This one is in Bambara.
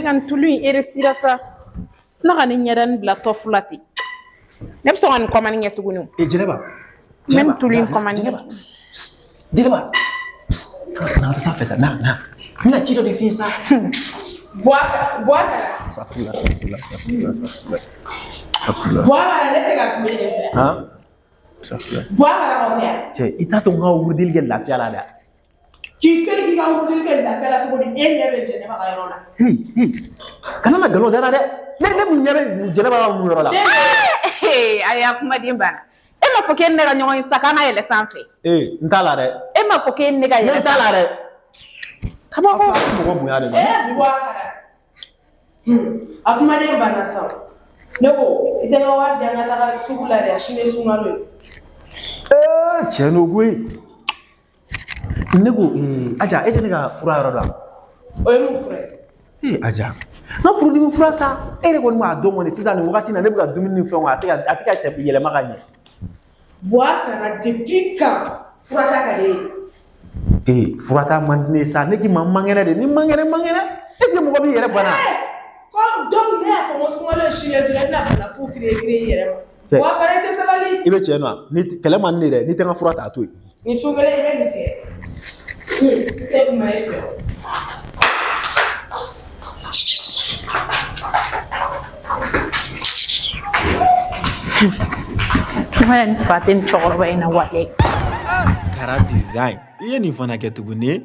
ka nin tulu in eresira sa. Sina ka ne ɲɛda nin bila tɔfu la ten. Ne bɛ sɔn ka nin kɔmani kɛ tuguni o. E Jɛnɛba. N bɛ nin tulu in kɔmani kɛ. Jɛnɛba. Jɛnɛba. Na ka sanfɛ sa, na na. N bɛna ci dɔ de f'i ye sa. Buwa Kara. Safurula, safurula, safurula, safurula. Safurula. Buwa Kara, ne tɛ ka kuma e de fɛ. Han? Safurula. Buwa Kara kɔni tɛ yan. Cɛ, i t'a to n ka wurudili kɛ lafiya la dɛ. K'i to yen k'i ka wurudili kɛ lafiya la cogo di, e ɲɛ bɛ Jɛnɛba ka yɔrɔ la. Hey, hey. Kana na nkalon da n na dɛ. Ne mun ɲɛ bɛ Jɛnɛba ka mun yɔrɔ la? Ee, ayi a kumaden banna. E m'a fɔ k'e ni ne ka ɲɔgɔn ye sa k'an ka yɛlɛ sanfɛ. Ee, n t'a la dɛ. E m'a fɔ k'e ni ne ka Ne yɛlɛ t'a la dɛ. Kabako. Mɔgɔ bonya de ma. E Buwa Kara. A kumaden banna sa. Ne ko i tɛ n ka wari di an ka taga sugu la dɛ, sini ye sunkalo ye. Ee, tiɲɛ don koyi. Ne ko ee, Aja, e tɛ ne ka fura yɔrɔ dɔn wa? O ye mun fura ye? Ee Aja, n ka furudimi fura sa, e yɛrɛ kɔni b'a dɔn kɔni sisan nin wagati in na ne bɛ ka dumuni ni fɛnw a tɛ ka yɛlɛma ka ɲɛ. Buwa Kara, depuis quand fura ta ka di e ye? Ee, fura ta man di ne ye sa, ne k'i ma n man kɛnɛ de, ni n man kɛnɛ n man kɛnɛ. Est ce que mɔgɔ b'i yɛrɛ bana? Ko donc ne y'a fɔ ko sunkalo ye sini ye dɔrɔn, i bɛna bana fu créer créer i yɛrɛ ma. Cɛ. Buwa Kara, i tɛ sabali. I bɛ tiɲɛ dɔn wa? Ni kɛlɛ man di ne ye dɛ, n'i tɛ n ka fura ta a to yen. Ni su kelen i bɛ nin kɛ. Ne kuma e fɛ. Kuma ni fa tɛ nin cɛkɔrɔba in na walayi. Kara Design, i ye nin fana kɛ tuguni.